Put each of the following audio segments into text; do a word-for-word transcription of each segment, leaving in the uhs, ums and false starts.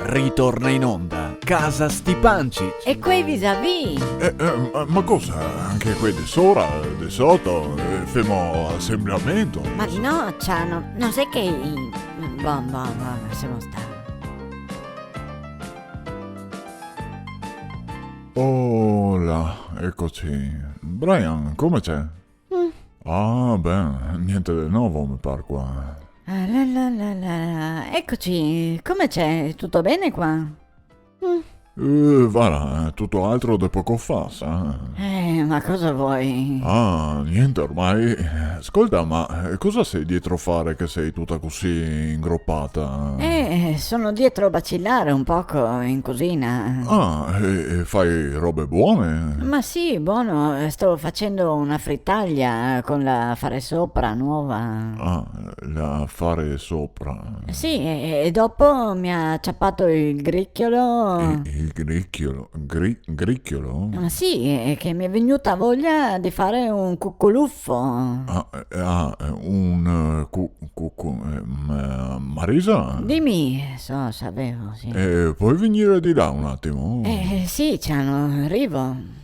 Ritorna in onda Casa Stipancich. E quei visavì? Eh, eh, ma, ma cosa? Anche quei de sora, de soto, eh, femo asembramento? Ma no, Ciano, no xe che i-, bon, bon, bon, lasemo star. Oh là, ecoci. Brian, come xe? Mm. Ah, ben, gnente de novo, me par, qua. Ah, là, là, là, là. Ecoci, come xe? Tuto ben qua? Mm. Eh, varda, eh, tuto altro de poco fa, sa? Eh, ma cosa te vol? Ah, gnente, ormai. Scolta, ma, eh, cosa te son drio far che te son tuta cusì ingropata? Eh, son drio bacilar un poco in cusina. Ah, e, e te fa robe bone? Ma sì, bon, eh, sto facendo una fritaglia con la fare sopra nova. Ah, la fare sopra. Sì, e, e dopo me ga ciapà el grichiolo. El, el grichiolo? Gri-, grichiolo? Ma sì, xe che me xe vegnù voia de far un cuculufo. Ah, eh, ah, eh, un, eh, cu-, cu-, cu-, eh, m-, Marisa? Dime, so, savevo, sì. Eh, te pol vegnir de là un atimo? Eh, sì, Ciano, rivo.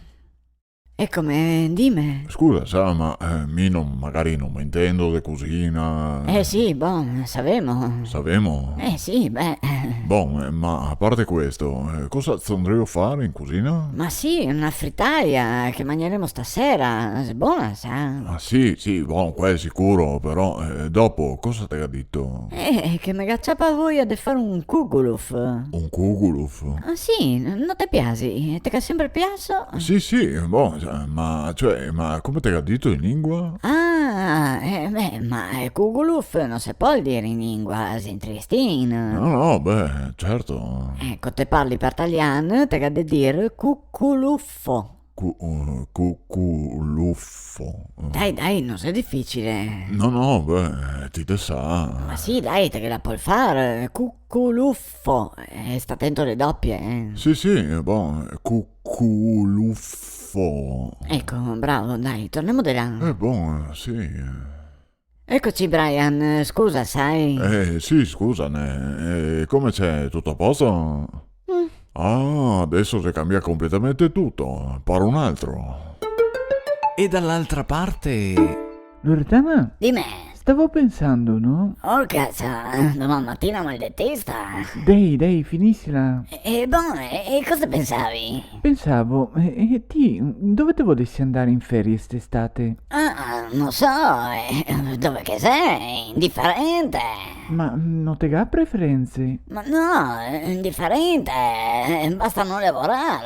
Ecome, dime. Scusa, sa, ma, eh, mi no, magari no me intendo de cusina. Eh sì, bon, savemo. Savemo? Eh sì, beh. Bon, eh, ma a parte questo, eh, cosa te son drio far in cusina? Ma sì, una fritaia che magneremo stasera, xe bona, sa? Ah, sì, sì, bon, quel sicuro, però, eh, dopo, cosa te ga dito? Eh, che me ga ciapà voia de far un cuculuf. Un cuculuf? Ah, sì, n-, no te piasi? Te ga sempre piaso? Sì, sì, bon, cioè, ma, cioè, ma come te ga dito in lingua? Ah, eh, beh, ma, eh, cuculuf no se pol dir in lingua, xe in triestin. No, no, beh, certo. Eco, te parli par talian, te ga de dir cuculufo. Cu-, eh, cu-, cuculufo. Dai, dai, no xe dificile. No, no, beh, ti te sa. Ma sì, dai, te ghe la pol far, cuculufo. Eh, sta tento ale dopie, eh. Sì, sì, bon, cuculufo. Eco, bravo, dai, tornemo de là. Eh, bon, sì. Ecoci, Brian, scusa, sa. Eh, sì, scusa, ne. Eh, come xe? Tuto a posto? Mm. Ah, deso se cambia completamente tuto. Par un altro. E dall'altra parte? Loredana? Dime. Stavo pensando, no? Oh, cazo, doman matina mal de testa. Dai, dai, finisila. E, e bon, e, e cosa pensavi? Pensavo, e, e ti, dove te volesi andar in ferie st'estate? Ah, no so, eh, dove che xe, indiferente. Ma no te ga preferenze? Ma no, eh, indiferente, eh, basta no lavorar.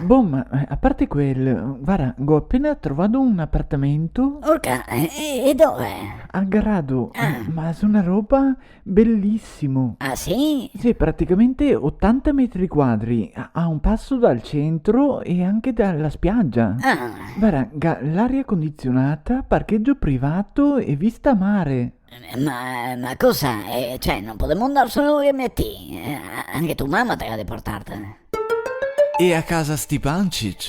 Bon, ma, eh, a parte quel, varda, go apena trovà un apartamento. Orca, e, e dove? A Grado, ah, ma xe una roba belisimo. Ah, sì? Sì, praticamente otanta metri quadri, a, a un paso dal centro e anche dala spiagia. Ah. Varda, ga l'aria condizionata, parchegio privato e vista mare. Ma, ma cosa? Eh, cioè, no podemo andar solo mi e ti? Eh, anche to mama te ga de portarte. E a casa Stipancich?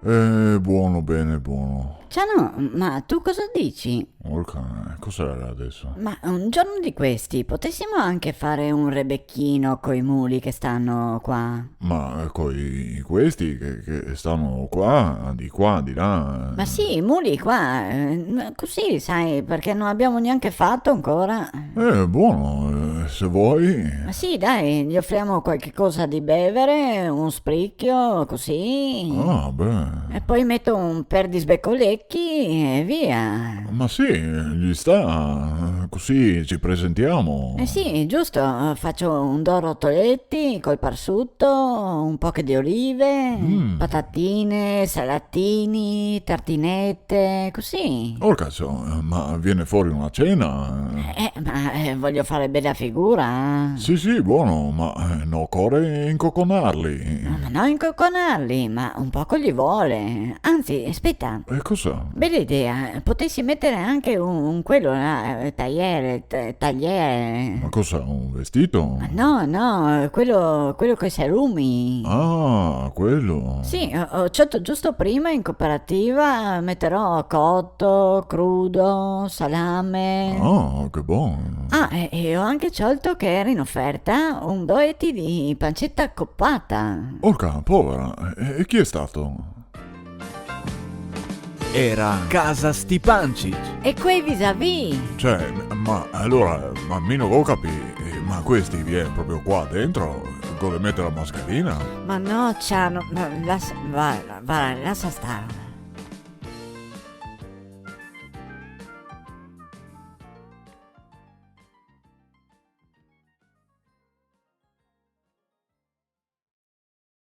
Eh, bon, ben, bon. Ciano, ma ti cosa te disi? Orca, cosa xe deso? Ma un giorno de questi potesimo anche far un rebechino coi muli che sta qua. Ma, eh, coi, questi che, che sta qua, de qua, de là. Ma sì, i muli qua, eh, cusì, sa, parché no gavemo gnanca fato ancora. Eh, bon, eh, se te vol. Ma sì, dai, ghe ofremo qualche cosa de bevar, un spricio, cusì. Ah, beh. E po meto un per de sbecolechi e via. Ma sì, ghe sta, cusì se presentemo. Eh sì, giusto, faso un do rotoleti col parsuto, un poco de olive, mm, patatine, salatini, tartinete, cusì. Orca, ma vien fora una cena. Eh, ma, eh, vojo far bela figura. Sì, sì, bon, ma, eh, no ocore incoconarli. No, ma no incoconarli, ma un poco ghe vol. Anzi, speta. E cosa? Bela idea, potesi meter anca un, un quelo là, eh, tagliere, t-, tagliere. Ma cosa, un vestito? Ma no, no, quelo, quelo coi salumi. Ah, quelo. Sì, go, go scelto giusto prima in cooperativa, meterò cotto, crudo, salame. Ah, che bon. Ah, e, e go anca scelto che gera in oferta un do eti de panceta copata. Orca, povera, e, e chi xe stato? Gera Casa Stipancich. E quei visavì? Cioè, ma alora, ma mi no go capì, eh, ma questi vien proprio qua dentro? Dove mete la mascherina? Ma no, Ciano, ma lasa, va, va, lasa star.